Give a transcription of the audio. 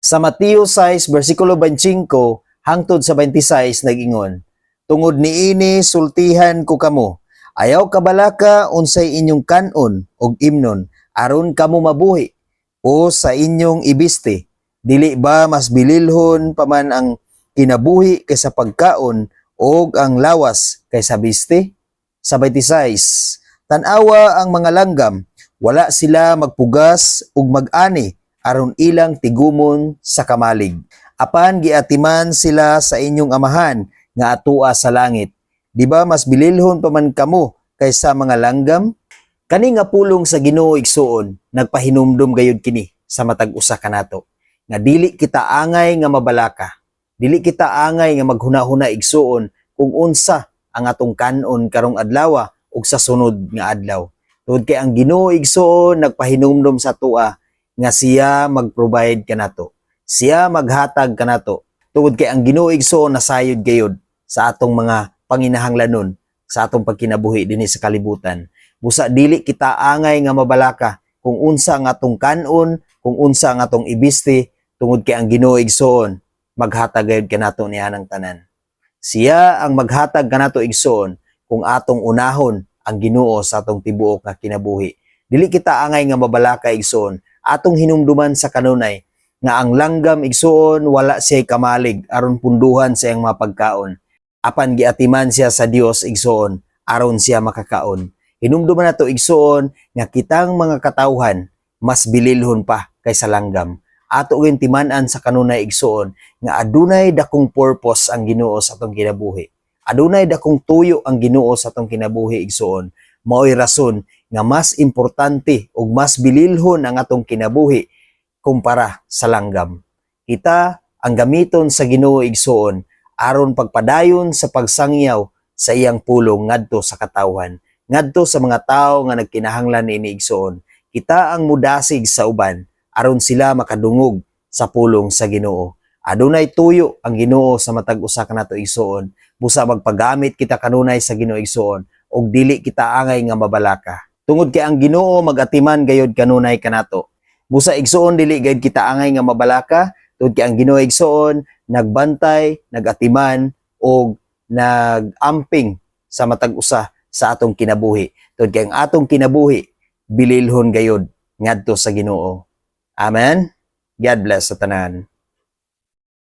Sa Mateo 6 versikulo 25 hangtod sa 26 nag-ingon, "Tungod niini sultihan ko kamo, ayaw kabalaka unsay inyong kan-on og imnon aron kamo mabuhi o sa inyong ibisti. Dili ba mas bililhon pa man ang kinabuhi kaysa pagkaon og ang lawas kaysa bisti?" Sa 26, "Tan-awa ang mga langgam, wala sila magpugas ug mag-ani aron ilang tigumon sa kamalig. Apan giatiman sila sa inyong Amahan nga atua sa langit. Di ba mas bililhon pa man kamo kaysa mga langgam?" Kani nga pulong sa Ginoo, igsuon, nagpahinumdum gayud kini sa matag usa kanato nga dili kita angay nga mabalaka. Dili kita angay nga maghuna-huna, igsuon, kung unsa ang atong kanon karong adlaw ug sa sunod nga adlaw. Tungod kay ang Ginoo, igsuon, nagpahinumdum sa atoa nga siya mag-provide kanato. Siya maghatag kanato. Tungod kay ang Ginoo, igsuon, nasayod gayud sa atong mga panginahanglanon sa atong pagkinabuhi dinhi sa kalibutan. Busa dili kita angay nga mabalaka kung unsa ang atong kanon, kung unsa ang atong ibisti, tungod kay ang Ginoo, igsuon, maghatag gayud kanato niya ng tanan. Siya ang maghatag kanato, igsuon, kung atong unahon ang Ginoo sa atong tibuok nga kinabuhi. Dili kita angay nga mabalaka, igsuon. Atong hinumduman sa kanunay nga ang langgam, igsuon, wala siya kamalig aron punduhan sa iyang mga pagkaon. Apan giatiman siya sa Dios, igsuon, aron siya makakaon. Hinumduman nato, igsuon, nga kitang mga katawhan mas bililhon pa kaysa langgam. Ato gyud timan-an sa kanunay, igsuon, nga adunay dakong purpose ang Ginoo sa atong kinabuhi. Adunay dakong tuyo ang Ginoo sa atong kinabuhi, igsuon. Maoy rason nga mas importante ug mas bililhon ang atong kinabuhi kumpara sa langgam. Kita ang gamiton sa Ginoo, igsuon, aron pagpadayon sa pagsangyaw sa iyang pulong ngadto sa katawhan, ngadto sa mga tawo nga nagkinahanglan niini, igsuon. Kita ang mudasig sa uban aron sila makadungog sa pulong sa Ginoo. Adunay tuyo ang Ginoo sa matag usa kanato, igsuon. Busa magpagamit kita kanunay sa Ginoo, igsuon, ug dili kita angay nga mabalaka. Tungod kay ang Ginoo magatiman gayud kanunay kanato. Busa, igsuon, dili gayud kita angay nga mabalaka tungod kay ang Ginoo, igsuon, nagbantay, nagatiman ug nagamping sa matag usa sa atong kinabuhi. Tungod kay ang atong kinabuhi bililhon gayud ngadto sa Ginoo. Amen. God bless sa tanan.